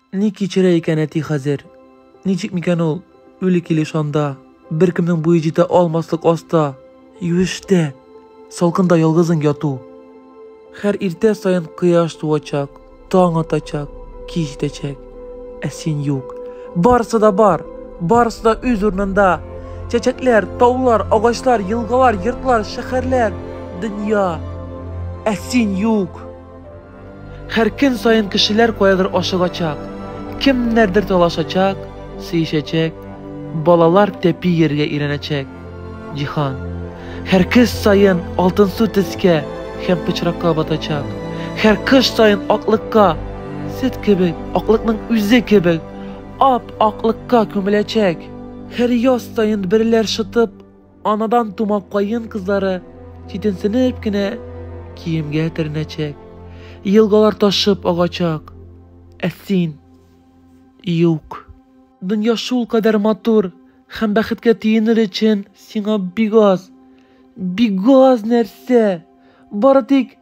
Ни кичерә икән әти хәзер? Ничек микән ул, үле килеш анда, беркемнең буе җитә алмаслык аста, юештә, салкында ялгызың яту? Һәр иртә саен кояш туачак, таң атачак, кич җитәчәк. Ә син юк. Барысы да бар, барысы да үз урынында. Чәчәкләр, таулар, агачлар, елгалар, йортлар, шәһәрләр, дөнья. Ә син юк. Һәр көн саен кешеләр каядыр ашыгачак, кемнәрдер талашачак, сөешәчәк, балалар тәпи йөрергә өйрәнәчәк. Җиһан. Һәр көз саен алтынсу төскә һәм пычракка батачак. Һәр кыш саен аклыкка, сөт кебек, аклыкның үзе кебек, ап-аклыкка күмеләчәк. Һәр яз саен бөреләр шытып, Анадан тума каен кызлары читенсенеп кенә киемгә төренәчәк. Елгалар ташып агачак. Ә син юк. Дөнья шулкадәр матур һәм бәхеткә тиенер өчен сиңа бик аз, бик аз нәрсә. Бары тик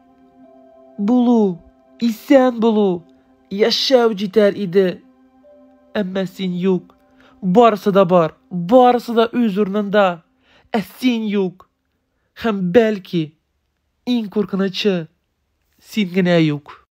булу, исән булу, яшәү җитәр иде. Әмма син юк. Барысы да бар, барысы да үз урынында. Ә син юк. Һәм бәлки, иң куркынычы, син генә юк.